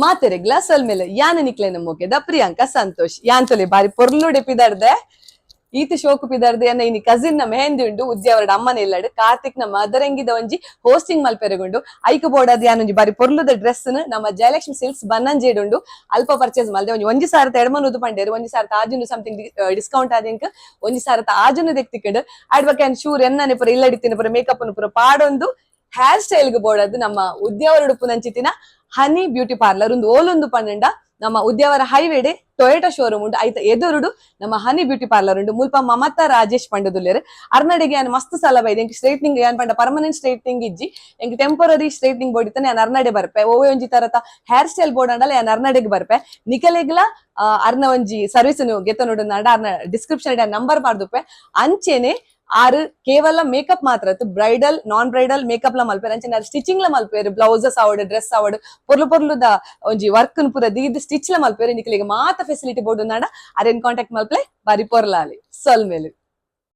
ಮಾತೆರೆಗ್ಲಾ ಸೊಲ್ಮೆಲು. ಯಾನ್ ನಿಕ್ಲೆನ ಮೋಕೆದ ಪ್ರಿಯಾಂಕಾ ಸಂತೋಷ್. ಯಾನ್ ತೊಲೆ ಬಾರಿ ಪೊರ್ಲುಡೆ ಪಿದರ್ದೆ, ಈತ್ ಶೋಕು ಪಿದರ್ದೆ. ಎನ್ನ ಇನಿ ಕಸಿನ್ ನ ಮೆಹಂದಿ ಉಂಡು ಉದ್ಯಾವರಡ್, ಅಮ್ಮನ ಇಲ್ಲಡ್. ಕಾರ್ತಿಕ್ ನ ಮದರಂಗಿದ ಒಂಜಿ ಹೋಸ್ಟಿಂಗ್ ಮಲ್ಪೆರೆಗುಂಡು. ಐಕ್ ಬೋಡಾದ್ ಯಾನ್ ಒಂಜಿ ಬಾರಿ ಪೊರ್ಲುದ ಡ್ರೆಸ್ ನಮ್ಮ ಜಯಲಕ್ಷ್ಮಿ ಸಿಲ್ಕ್ಸ್ ಬನ್ನಂಜೇಡ್ ಉಂಡು, ಅಲ್ಪ ಪರ್ಚೇಸ್ ಮಲ್ದೆ. ಒಂಜಿ 1500 ಪಂಡೇರು. 1600 ಸಮಥಿಂಗ್ ಡಿಸ್ಕೌಂಟ್ ಆದಿಂಕ್ 1600 ತಿಕ್ಕಡ್. ಆಡ್ ಬೊಕ್ಕ ಯಾನ್ ಶೂರ್ ಎನ್ನನೆ ಪೂರ ಇಲ್ಲಡಿತ್ತಿನ ಪೂರ ಮೇಕಪ್ ಪೂರ ಪಾಡೊಂದು ಹೇರ್ ಸ್ಟೈಲ್ ಗ್ ಬೋಡಾದ್ ನಮ್ಮ ಉದ್ಯಾವರಡ್ ಉಪ್ಪುನಂಚಿತ್ತಿನ ಹನಿ ಬ್ಯೂಟಿ ಪಾರ್ಲರ್. ಒಂದು ಓಲೊಂದು ಪಂಡ, ನಮ್ಮ ಉದ್ಯಾವರ ಹೈವೇಡೆ ಟೊಯೋಟಾ ಶೋರೂಮ್ ಉಂಡು, ಐತ ಎದುರುಡು ನಮ್ಮ ಹನಿ ಬ್ಯೂಟಿ ಪಾರ್ಲರ್ ಉಂಡು. ಮುಲ್ಪ ಮಮತಾ ರಾಜೇಶ್ ಪಂಡದುಲ್ಲೆರ್. ಅರ್ನಡೆಗೆ ಯಾನ್ ಮಸ್ತ್ ಸಲ ಬೈದೆ. ಎಂಕ್ ಸ್ಟ್ರೈಟ್ನಿಂಗ್, ಯಾನ್ ಪಂಡ ಪರ್ಮನೆಂಟ್ ಸ್ಟ್ರೈಟ್ನಿಂಗ್ ಇಜ್ಜಿ, ಎಂಕ್ ಟೆಂಪರರಿ ಸ್ಟ್ರೈಟ್ನಿಂಗ್ ಬೋಡಿತ್ತನೆ ಯಾನ್ ಅರ್ನಡೆ ಬರ್ಪೆ. ಒವ್ವೆ ಒಂಜಿ ತರತ ಹೇರ್ ಸ್ಟೈಲ್ ಬೋಡಂಡಲ ಯಾನ್ ಅರ್ನಡೆಗ್ ಬರ್ಪೆ. ನಿಕಲೆಗ್ಲ ಅರ್ನ ಒಂಜಿ ಸರ್ವಿಸ್ ಗೆತೊನೊಡು ಅಂಡ ಅರ್ನ ಡಿಸ್ಕ್ರಿಪ್ಷನ್ ನಂಬರ್ ಪಾಡ್ದುಪ್ಪೆ. ಅಂಚೆನೆ ಆರ್ ಕೇವಲ ಮೇಕಪ್ ಮಾತ್ರ ಬ್ರೈಡಲ್, ನಾನ್ ಬ್ರೈಡಲ್ ಮೇಕಪ್ ಲ ಮಲ್ಪೆರ್. ಅಂಚೆನೆ ಸ್ಟಿಚಿಂಗ್ ಲ ಮಲ್ಪೆರ್. ಬ್ಲೌಸಸ್ ಆವಡ್, ಡ್ರೆಸ್ ಆವಡ್, ಪೊರ್ಲು ಪೊರ್ಲುದ ಒಂಜಿ ವರ್ಕ್ ಪೂರ ದೀದ್ ಸ್ಟಿಚ್ ಲ ಮಲ್ಪೆರ್. ನಿಕಲೆಗ್ ಮಾತ ಫೆಸಿಲಿಟಿ ಬೋಡು ಅಂಡ ಅರೆನ್ ಕಾಂಟ್ಯಾಕ್ಟ್ ಮಲ್ಪಲೆ. ಬಾರಿ ಪೊರ್ಲಾಲಿ. ಸೊಲ್ಮೆಲು.